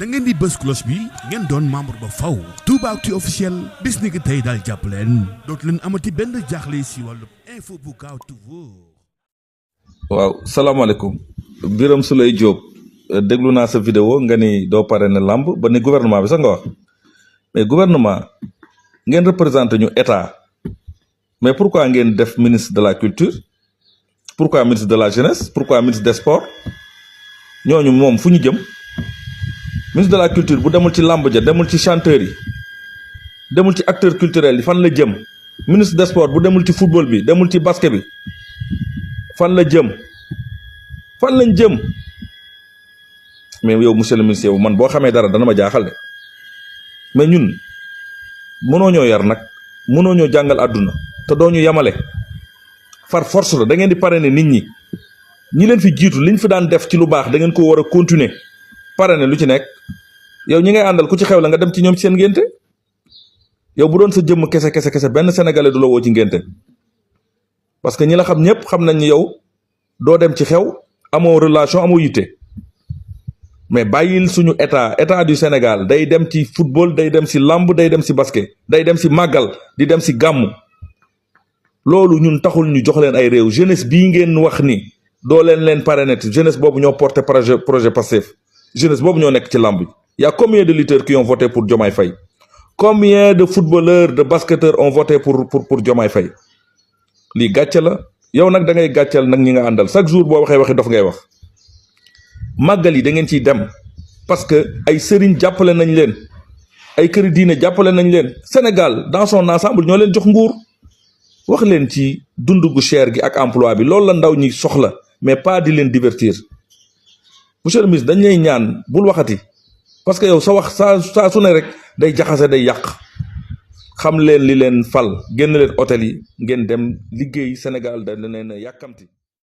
da ngeen di bës cloche bi ngeen doon membre ba faw Toubactu officiel bis ni ki tey daal jàpp leen dootu leen amati benn jaaxle si wàllu info bu gaaw te wóor. waaw salaamaaleykum Birame Souleye Diop déglu naa sa vidéo nga ni doo pare ne lamb ba ni gouvernement bi sax nga wax mais gouvernement ngeen représenté ñu état mais pourquoi ngeen def ministre de la culture pourquoi ministre de la jeunesse pourquoi ministre des sports ñooñu moom fu ñu jëm ministre de la culture bu demul ci lamb ja demul ci chanteur yi demul ci acteur culturel yi fan la jëm ministre des sports bu demul ci football bi demul ci basket bi fan la jëm fan lañ jëm mais yow monsieur le ministre yow man boo xamee dara dana ma jaaxal de mais ñun mënoo ñoo yar nag mënoo ñoo jàngal àdduna te doo ñu yamale far force la da ngeen di parrainer nit ñi leen fi jiitu liñ fi daan def ci lu baax da ngeen ko war a continuer parrainer lu ci nekk yow ñi ngay àndal ku ci xew la nga dem ci ñoom ci seen ngénte yow bu doon sa jëmm kese benn sénégalais du la woo ci ngénte parce que ñi la xam ñëpp xam nañ ni yow doo dem ci xew amoo relation amoo yitte mais bàyyil suñu état du Sénégal day dem ci football day dem si lamb day dem si basket day dem si màggal di dem si gàmmu loolu ñun taxul ñu jox leen ay réew jeunesse bii ngeen wax ni doo leen parrainer jeunesse boobu ñoo porté projet Pastef jeunesse boobu ñoo nekk ci lamb bi y a combien de lutteurs qui ont voté pour Diomaye Faye combien de footballeurs de basketteurs ont voté pour Diomaye Faye lii gàcce la yow nag da ngay gàcceel nag ñi nga àndal chaque jour boo waxee waxi dof ngay wax màggal yi da ngeen ciy dem parce que ay sëriñ jàppale nañ leen ay këri diine jàppale nañ leen Sénégal dans son ensemble ñoo leen jox nguur wax leen ci dund gu cher gi ak emploi bi loolu la ndaw ñi soxla mais pas di leen divertir monsieur le ministre dañ lay ñaan bul waxati parce que yow sa wax saa su ne rek day jaxase day yàq xam leen li leen fal génn leen hôtel yi ngeen dem liggéey Sénégal da leen yàkkamti